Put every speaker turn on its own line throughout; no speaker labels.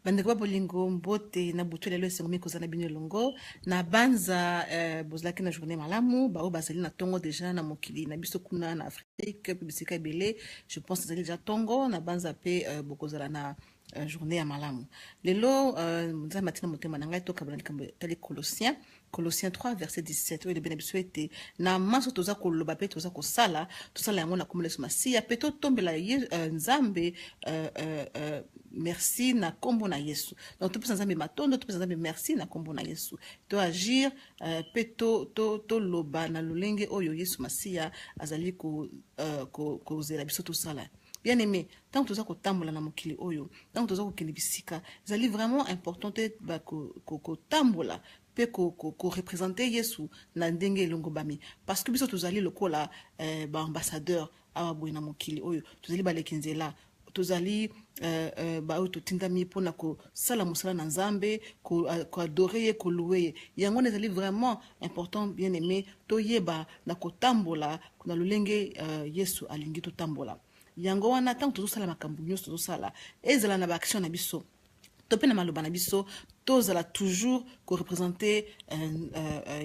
Bandeko ba bolingo, mbote na butu lelo. Esengo mingi kozala na bino elongo na banza. Bozalaki na journée malamu. Baoyo bazali na ntongo déjà na mokili na biso kuna na Afrique mpe bisika ebele, je pense ezali déjà ntongo na banza mpe bokozala na journée ya malamu lelo. Nzambe atina motema na ngai tokabola likambo etali Colossiens, Colossiens 3 verset 17, oyo elobi na biso ete na manso toza koloba mpe toza kosala, tosala yango na kombo na Yesu Masiya mpe totombela ye Nzambe merci na nkombo na Yesu. Donc topesa Nzambe matondo, topesa Nzambe merci na nkombo na Yesu. Toagir mpe toloba na lolenge oyo Yesu Masiya azali kozela ko biso tosala. Bien aimé, ntango toza kotambola na mokili oyo, ntango toza kokende bisika, ezali vraiment important te kotambola mpe koreprésenter Yesu na ndenge elongobami, parce que biso tozali lokola baambassadeur awa boye na mokili oyo. Tozali baleki nzela, tozali baoyo totindami mpona kosala mosala na Nzambe, koadorer ye, kolouer ye. Yango wana ezali vraiment important, bien aimé, toyeba na kotambola na lolenge Yesu alingi totambola. Yango wana, ntango tozosala makambo nyonso tozosala, ezala na baaction na biso to mpe na maloba na biso, tozala toujours koreprésenter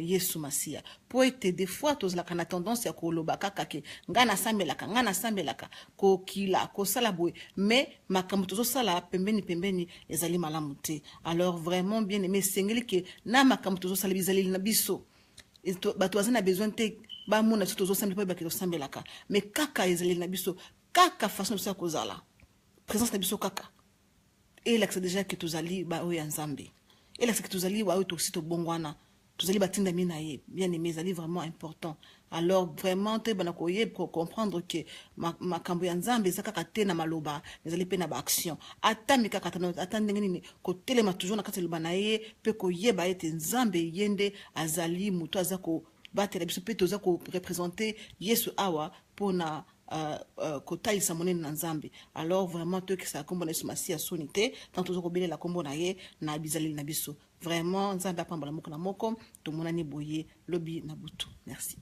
Yesu Masiya, mpo ete des fois tozalaka na tendance ya koloba kaka ke ngai nasambelaka, ngai nasambelaka, kokila kosala boye, mais makambo tozosala pembeni pembeni ezali malamu te. Alors vraiment, bien aimé, esengeli ke na makambo tozosala, bizaleli na biso, bato baza na besoin te bamona biso tozosambela mpo bayebaki tosambelaka, mais kaka ezaleli na biso, kaka façon na biso ya kozala, présence na biso kaka elakisa déjà ke tozali baoyo ya Nzambe, elakisa ke tozali baoyo tosi tobongwana, tozali batindami na ye. Bien aimé, ezali vraiment important. Alors vraiment toyebana koyeba kocomprendre ke makambo ya Nzambe eza kaka te na maloba, ezali mpe na baaction. Ata mikakatano, ata ndenge nini, kotelema toujours na kati ya liloba na ye mpe koyeba ete Nzambe ye nde azali moto aza kobatela biso mpe toza koreprésenter Yesu awa mpona kotalisa monene na Nzambe. Alors vraiment, toyokisaka nkombo na Yesu Masiya soni te ntango toza kobelela nkombo na ye na bizaleli na biso. Vraiment, Nzambe apambola moko na moko. Tomonani boye lobi na butu. Merci.